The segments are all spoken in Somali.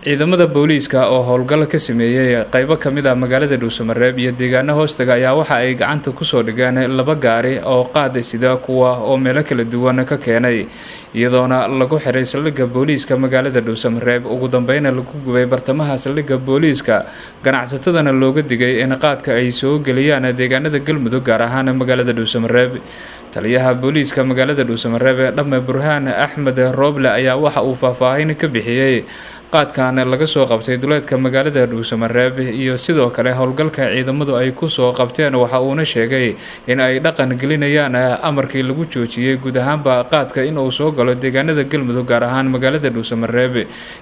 Ciidamada booliiska oo howlgal ka sameeyey qeybo kamid ah magaalada Dhuusamareeb iyo deegaano hoostaga ayaa waxa ay gacanta kusoo dhigeen laba gaari oo qaad sida, kuwa oo meelo kala duwan ka keenay, iyadoona lagu xiray saldhigga booliiska magaalada Dhuusamareeb. Ugu dambeyna lagu gubay bartamaha saldhigga booliiska, ganacsatadana looga digay in qaadka ay soo geliyaan deegaanada Galmudug, gaar ahaan magaalada Dhuusamareeb. Taliyaha booliiska magaalada Dhuusamareeb ee Dhamme Burhaan Axmed Rooble ayaa waxa uu faahfaahin ka bixiyey qaadkan laga soo qabtay duleedka magaalada Dhuusamareeb iyo sidoo kale howlgalka ciidamadu ay kusoo qabteen. Waxa uuna sheegay in ay dhaqan gelinayaan amarkii lagu joojiyey guud ahaanba qaadka in uu soo galo deegaanada Galmudug, gaar ahaan magaalada Dhuusamareeb,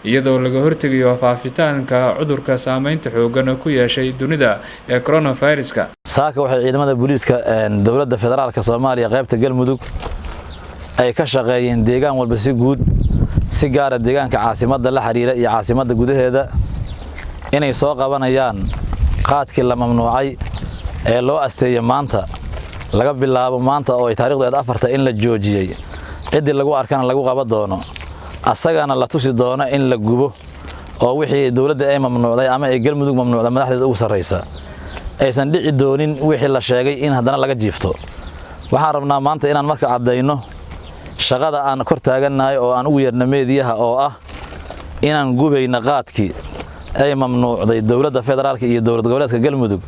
iyadoo laga hortegayo faafitaanka cudurka saameynta xoogan ku yeeshay dunida ee coronaviruska. Saaka waxay ciidamada booliiska dowladda federaalka Soomaaliya qaybta Galmudug ay ka shaqeeyeen deegaan walba si guud, si gaara deegaanka caasimadda la xiriira iyo caasimadda gudaheeda, inay soo qabanayaan qaadkii la mamnuucay ee loo asteeyey maanta, laga bilaabo maanta oo ay taarikhdu eed 4-ta, in la joojiyey. Ciddii lagu arkana lagu qaban doono, asagana la tusi doono in la gubo, oo wixii dowladda ay mamnuucday ama ay Galmudug mamnuucday madaxdeeda ugu sarraysa aysan dhici doonin wixii la sheegay in haddana laga jiifto. Waxaan rabnaa maanta inaan marka caddayno shaqada aan kor taagannahay oo aan ugu yeerna meediyaha, oo ah inaan gubayna qaadkii ay mamnuucday dowladda federaalka iyo dowlad goboleedka Galmudug,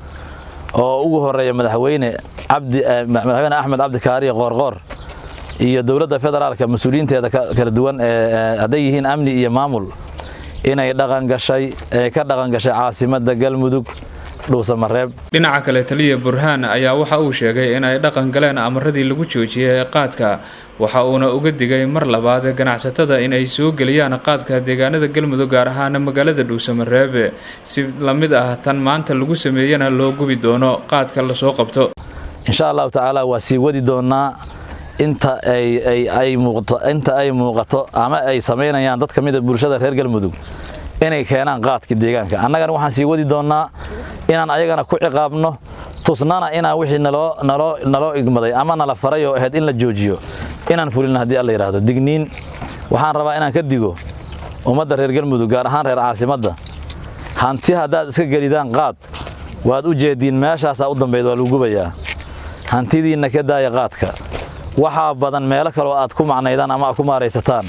oo ugu horeeya madaxweyne cabdi, Madaxweyne Axmed Cabdi Kaariye Qoorqoor, iyo dowladda federaalka mas-uuliyiinteeda kala duwan ee hadday yihiin amni iyo maamul, inay dhaqan gashay, ee ka dhaqan gashay caasimadda Galmudug, Dhuusamareeb. Dhinaca kale, taliya Burhaan ayaa waxa uu sheegay in ay dhaqan galeen amaradii lagu joojiyey qaadka. Waxa uuna uga digay mar labaad ganacsatada in ay soo geliyaan qaadka deegaanada Galmudug, gaar ahaan magaalada Dhuusamareeb, si lamid ah tan maanta lagu sameeyana loo gubi doono qaadka lasoo qabto. Insha Allahu tacaala waa sii wadi doonaa inta ay muuqato, inta ay muuqato ama ay samaynayaan dad ka mid a bulshada reer Galmudug inay keenaan qaadka deegaanka. Annagana waxaan sii wadi doonaa inaan ayagana ku ciqaabno, tusnana inaan wixii naloo igmaday ama nala faray oo ahayd in la joojiyo inaan fulino haddii Alla yidhaahdo. Digniin waxaan rabaa inaan ka digo ummadda reer Galmudug, gaar ahaan reer caasimadda: hanti haddaad iska gelidaan qaad, waad u jeediin meeshaasaa u dambayd, waa lagu gubayaa. Hantidiinna ka daaya qaadka. Waxaa badan meelo kaloo aad ku macnaydaan ama aad ku maaraysataan.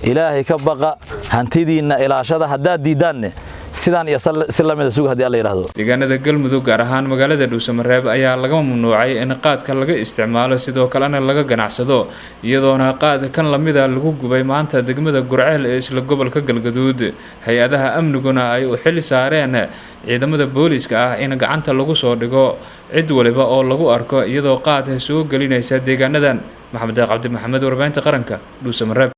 Ilaahay ka baqa, hantidiinna ilaashada. Haddaad diiddaanne, sidaan iyo si lamida suga haddii Alla yidhaahdo. Deegaanada Galmudug, gaar ahaan magaalada Dhuusamareeb, ayaa laga mamnuucay in qaadka laga isticmaalo, sidoo kalena laga ganacsado, iyadoona qaad kan lamida lagu gubay maanta degmada Gurceel ee isla gobolka Galgaduud, hay-adaha amniguna ay u xil saareen ciidamada booliiska ah in gacanta lagu soo dhigo cid waliba oo lagu arko iyadoo qaad soo gelinaysa deegaanadan. Maxamed Cabdi Maxamed, warbaahinta qaranka, Dhuusamareeb.